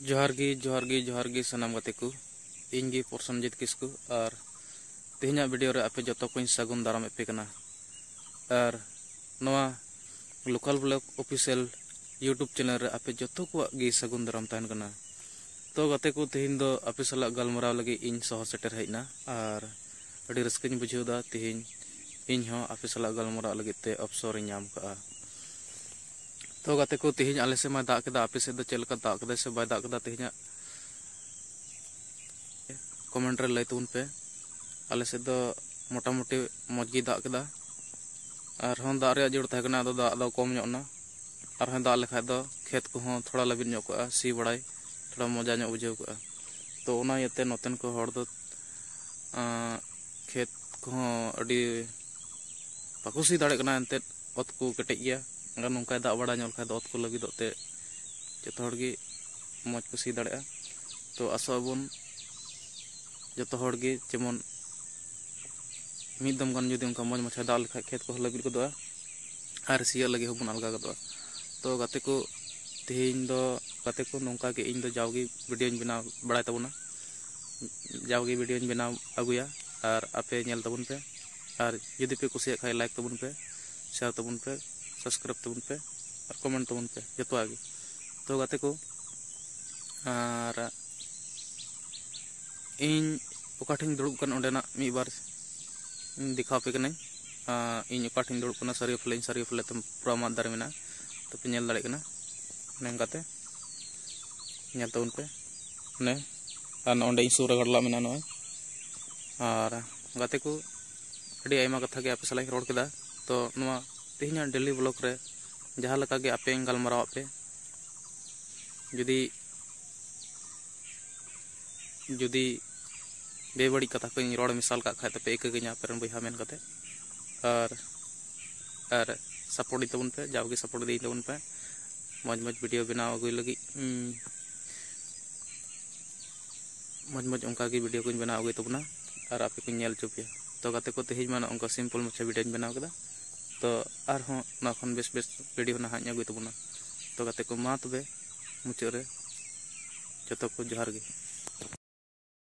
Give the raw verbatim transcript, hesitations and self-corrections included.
ᱡᱚᱦᱟᱨ ᱜᱮ, ᱡᱚᱦᱟᱨ ᱜᱮ, ᱡᱚᱦᱟᱨ ᱜᱮ ᱥᱟᱱᱟᱢ ᱜᱟᱛᱮ ᱠᱚ᱾ ᱤᱧ ᱜᱮ ᱯᱨᱚᱥᱮᱱᱡᱤᱛ ᱠᱤᱥᱠᱩ, ᱟᱨ ᱛᱮᱦᱮᱧᱟᱜ ᱵᱷᱤᱰᱤᱭᱳ ᱨᱮ ᱟᱯᱮ ᱡᱚᱛᱚ ᱠᱚᱧ ᱥᱟᱹᱜᱩᱱ ᱫᱟᱨᱟᱢᱮᱫ ᱯᱮ ᱠᱟᱱᱟ᱾ ᱟᱨ ᱱᱚᱣᱟ local blog official YouTube channel ᱨᱮ ᱟᱯᱮ ᱡᱚᱛᱚ ᱠᱚᱣᱟᱜ ᱜᱮ ᱥᱟᱹᱜᱩᱱ ᱫᱟᱨᱟᱢ ᱛᱟᱦᱮᱱ ᱠᱟᱱᱟ᱾ ᱛᱚ ᱜᱟᱛᱮ ᱠᱚ, ᱛᱮᱦᱮᱧ ᱫᱚ ᱟᱯᱮ ᱥᱟᱞᱟᱜ ᱜᱟᱞᱢᱟᱨᱟᱣ ᱞᱟᱹᱜᱤᱫ ᱤᱧ ᱥᱚᱦᱚᱨ ᱥᱮᱴᱮᱨ ᱦᱮᱡ ᱮᱱᱟ, ᱟᱨ ᱟᱹᱰᱤ ᱨᱟᱹᱥᱠᱟᱹᱧ ᱵᱩᱡᱷᱟᱹᱣ ᱮᱫᱟ᱾ ᱛᱮᱦᱮᱧ ᱤᱧ ᱦᱚᱸ ᱟᱯᱮ ᱥᱟᱞᱟᱜ ᱜᱟᱞᱢᱟᱨᱟᱜ ᱞᱟᱹᱜᱤᱫ ᱛᱮ ᱚᱯᱥᱚᱨ ᱤᱧ ᱧᱟᱢ ᱠᱟᱜᱼᱟ᱾ ᱛᱚ ᱜᱟᱛᱮ ᱠᱚ, ᱛᱮᱦᱮᱧ ᱟᱞᱮ ᱥᱮᱫ ᱢᱟ ᱫᱟᱜ ᱠᱮᱫᱟ, ᱟᱯᱮ ᱥᱮᱫ ᱫᱚ ᱪᱮᱫ ᱞᱮᱠᱟ ᱫᱟᱜ ᱠᱮᱫᱟᱭ ᱥᱮ ᱵᱟᱭ ᱫᱟᱜ ᱠᱮᱫᱟ ᱛᱮᱦᱮᱧᱟᱜ, ᱠᱚᱢᱮᱱᱴ ᱨᱮ ᱞᱟᱹᱭ ᱛᱟᱵᱚᱱ ᱯᱮ᱾ ᱟᱞᱮ ᱥᱮᱫ ᱫᱚ ᱢᱚᱴᱟᱢᱩᱴᱤ ᱢᱚᱡᱽ ᱜᱮ ᱫᱟᱜ ᱠᱮᱫᱟ᱾ ᱟᱨᱦᱚᱸ ᱫᱟᱜ ᱨᱮᱭᱟᱜ ᱡᱳᱨ ᱛᱟᱦᱮᱸ ᱠᱟᱱᱟ, ᱟᱫᱚ ᱫᱟᱜ ᱫᱚ ᱠᱚᱢ ᱧᱚᱜ ᱮᱱᱟ᱾ ᱟᱨᱦᱚᱸ ᱫᱟᱜ ᱞᱮᱠᱷᱟᱡ ᱫᱚ ᱠᱷᱮᱛ ᱠᱚᱦᱚᱸ ᱛᱷᱚᱲᱟ ᱞᱟᱹᱵᱤᱫ ᱧᱚᱜ ᱠᱚᱜᱼᱟ, ᱥᱤ ᱵᱟᱲᱟᱭ ᱛᱷᱚᱲᱟ ᱢᱚᱡᱟ ᱧᱚᱜ ᱵᱩᱡᱷᱟᱹᱣ ᱠᱚᱜᱼᱟ᱾ ᱛᱚ ᱚᱱᱟ ᱤᱭᱟᱹᱛᱮ ᱱᱚᱛᱮᱱ ᱠᱚ ᱦᱚᱲ ᱫᱚ, ᱟᱸ, ᱠᱷᱮᱛ ᱠᱚᱦᱚᱸ ᱟᱹᱰᱤ ᱵᱟᱠᱚ ᱥᱤ ᱫᱟᱲᱮᱭᱟᱜ ᱠᱟᱱᱟ, ᱮᱱᱛᱮᱫ ᱚᱛ ᱠᱚ ᱠᱮᱴᱮᱡ ᱜᱮᱭᱟ᱾ ᱟᱨ ᱱᱚᱝᱠᱟᱭ ᱫᱟᱜ ᱵᱟᱲᱟ ᱧᱚᱜ ᱞᱮᱠᱷᱟᱡ ᱫᱚ ᱚᱛ ᱠᱚ ᱞᱟᱹᱵᱤᱫᱚᱜ ᱛᱮ ᱡᱚᱛᱚ ᱦᱚᱲ ᱜᱮ ᱢᱚᱡᱽ ᱠᱚ ᱥᱤ ᱫᱟᱲᱮᱭᱟᱜᱼᱟ᱾ ᱛᱚ ᱟᱥᱚᱜ ᱟᱵᱚᱱ ᱡᱚᱛᱚ ᱦᱚᱲ ᱜᱮ ᱡᱮᱢᱚᱱ ᱢᱤᱫ ᱫᱚᱢ ᱜᱟᱱ ᱡᱩᱫᱤ ᱚᱱᱠᱟ ᱢᱚᱡᱽ ᱢᱟᱪᱷᱟ ᱫᱟᱜ ᱞᱮᱠᱷᱟᱡ ᱠᱷᱮᱛ ᱠᱚᱦᱚᱸ ᱞᱟᱹᱵᱤᱫ ᱜᱚᱫᱚᱜᱼᱟ ᱟᱨ ᱥᱤᱭᱳᱜ ᱞᱟᱹᱜᱤᱫ ᱦᱚᱸᱵᱚᱱ ᱟᱞᱜᱟ ᱜᱚᱫᱚᱜᱼᱟ᱾ ᱛᱚ ᱜᱟᱛᱮ ᱠᱚ, ᱛᱮᱦᱮᱧ ᱫᱚ ᱜᱟᱛᱮ ᱠᱚ ᱱᱚᱝᱠᱟ ᱜᱮ ᱤᱧ ᱫᱚ ᱡᱟᱣᱜᱮ ᱵᱷᱤᱰᱤᱭᱳᱧ ᱵᱮᱱᱟᱣ ᱵᱟᱲᱟᱭ ᱛᱟᱵᱚᱱᱟ, ᱡᱟᱣᱜᱮ ᱵᱷᱤᱰᱤᱭᱳᱧ ᱵᱮᱱᱟᱣ ᱟᱹᱜᱩᱭᱟ᱾ ᱟᱨ ᱟᱯᱮ ᱧᱮᱞ ᱛᱟᱵᱚᱱ ᱯᱮ, ᱟᱨ ᱡᱩᱫᱤ ᱯᱮ ᱠᱩᱥᱤᱭᱟᱜ ᱠᱷᱟᱡ ᱞᱟᱭᱤᱠ ᱛᱟᱵᱚᱱ ᱯᱮ, ᱥᱮᱭᱟᱨ ᱛᱟᱵᱚᱱ ᱯᱮ, ᱥᱟᱵᱥᱠᱨᱟᱭᱤᱵ ᱛᱟᱵᱚᱱ ᱯᱮ, ᱟᱨ ᱠᱚᱢᱮᱱᱴ ᱛᱟᱵᱚᱱ ᱯᱮ ᱡᱚᱛᱚᱣᱟᱜ ᱜᱮ᱾ ᱛᱚ ᱜᱟᱛᱮ ᱠᱚ, ᱟᱨ ᱤᱧ ᱚᱠᱟ ᱴᱷᱮᱱ ᱤᱧ ᱫᱩᱲᱩᱵ ᱠᱟᱱ ᱚᱸᱰᱮᱱᱟᱜ ᱢᱤᱫ ᱵᱟᱨ ᱤᱧ ᱫᱮᱠᱷᱟᱣ ᱟᱯᱮ ᱠᱟᱹᱱᱟᱹᱧ᱾ ᱟᱨ ᱤᱧ ᱚᱠᱟ ᱴᱷᱮᱱ ᱤᱧ ᱫᱩᱲᱩᱵ ᱠᱟᱱᱟ, ᱥᱟᱹᱨᱤ ᱩᱯᱷᱞᱟᱹ, ᱤᱧ ᱥᱟᱹᱨᱤ ᱩᱯᱷᱞᱟᱹ ᱛᱮ ᱯᱩᱨᱟᱹ ᱢᱟᱫ ᱫᱟᱨᱮ ᱢᱮᱱᱟᱜᱼᱟ, ᱛᱚᱯᱮ ᱧᱮᱞ ᱫᱟᱲᱮᱭᱟᱜ ᱠᱟᱱᱟ᱾ ᱚᱱᱮ ᱚᱱᱠᱟᱛᱮ ᱧᱮᱞ ᱛᱟᱵᱚᱱ ᱯᱮ᱾ ᱚᱱᱮ, ᱟᱨ ᱱᱚᱜᱼᱚ ᱱᱚᱸᱰᱮ ᱤᱧ ᱥᱩᱨ ᱨᱮ ᱜᱷᱟᱴᱞᱟᱜ ᱢᱮᱱᱟᱜᱼᱟ ᱱᱚᱜᱼᱚᱭ᱾ ᱟᱨ ᱜᱟᱛᱮ ᱠᱚ, ᱟᱹᱰᱤ ᱟᱭᱢᱟ ᱠᱟᱛᱷᱟ ᱜᱮ ᱟᱯᱮ ᱥᱟᱞᱟᱜ ᱤᱧ ᱨᱚᱲ ᱠᱮᱫᱟ᱾ ᱛᱚ ᱱᱚᱣᱟ ᱛᱮᱦᱮᱧᱟᱜ ᱰᱮᱞᱤ ᱵᱞᱚᱜᱽ ᱨᱮ ᱡᱟᱦᱟᱸ ᱞᱮᱠᱟ ᱜᱮ ᱟᱯᱮᱧ ᱜᱟᱞᱢᱟᱨᱟᱣᱟᱫ ᱯᱮ, ᱡᱩᱫᱤ, ᱡᱩᱫᱤ ᱵᱮᱵᱟᱹᱲᱤᱡ ᱠᱟᱛᱷᱟ ᱠᱚᱧ ᱨᱚᱲ ᱢᱮᱥᱟᱞ ᱠᱟᱜ ᱠᱷᱟᱡ, ᱛᱚᱯᱮ ᱤᱠᱟᱹ ᱠᱟᱹᱧᱟ ᱟᱯᱮ ᱨᱮᱱ ᱵᱚᱭᱦᱟ ᱢᱮᱱ ᱠᱟᱛᱮ᱾ ᱟᱨ, ᱟᱨ ᱥᱟᱯᱳᱨᱴ ᱤᱧ ᱛᱟᱵᱚᱱ ᱯᱮ, ᱡᱟᱣᱜᱮ ᱥᱟᱯᱳᱨᱴ ᱤᱫᱤᱧ ᱛᱟᱵᱚᱱ ᱯᱮ᱾ ᱢᱚᱡᱽ ᱢᱚᱡᱽ ᱵᱷᱤᱰᱤᱭᱳ ᱵᱮᱱᱟᱣ ᱟᱹᱜᱩᱭ ᱞᱟᱹᱜᱤᱫ, ᱩᱸ, ᱢᱚᱡᱽ ᱢᱚᱡᱽ ᱚᱱᱠᱟ ᱜᱮ ᱵᱷᱤᱰᱤᱭᱳ ᱠᱚᱧ ᱵᱮᱱᱟᱣ ᱟᱹᱜᱩᱭ ᱛᱟᱵᱚᱱᱟ ᱟᱨ ᱟᱯᱮ ᱠᱚᱧ ᱧᱮᱞ ᱦᱚᱪᱚ ᱯᱮᱭᱟ᱾ ᱛᱚ ᱜᱟᱛᱮ ᱠᱚ, ᱛᱮᱦᱮᱧ ᱢᱟ ᱱᱚᱜᱼᱚ ᱱᱚᱝᱠᱟ ᱥᱤᱢᱯᱚᱞ ᱢᱟᱪᱷᱟ ᱵᱷᱤᱰᱤᱭᱳᱧ ᱵᱮᱱᱟᱣ ᱠᱮᱫᱟ᱾ ᱛᱚ ᱟᱨᱦᱚᱸ ᱱᱚᱣᱟ ᱠᱷᱚᱱ ᱵᱮᱥ ᱵᱮᱥ ᱵᱷᱤᱰᱤᱭᱳ ᱱᱟᱦᱟᱜ ᱤᱧ ᱟᱹᱜᱩᱭ ᱛᱟᱵᱚᱱᱟ᱾ ᱛᱚ ᱜᱟᱛᱮ ᱠᱚ, ᱢᱟ ᱛᱚᱵᱮ ᱢᱩᱪᱟᱹᱫ ᱨᱮ ᱡᱚᱛᱚ ᱠᱚ ᱡᱚᱦᱟᱨ ᱜᱮ᱾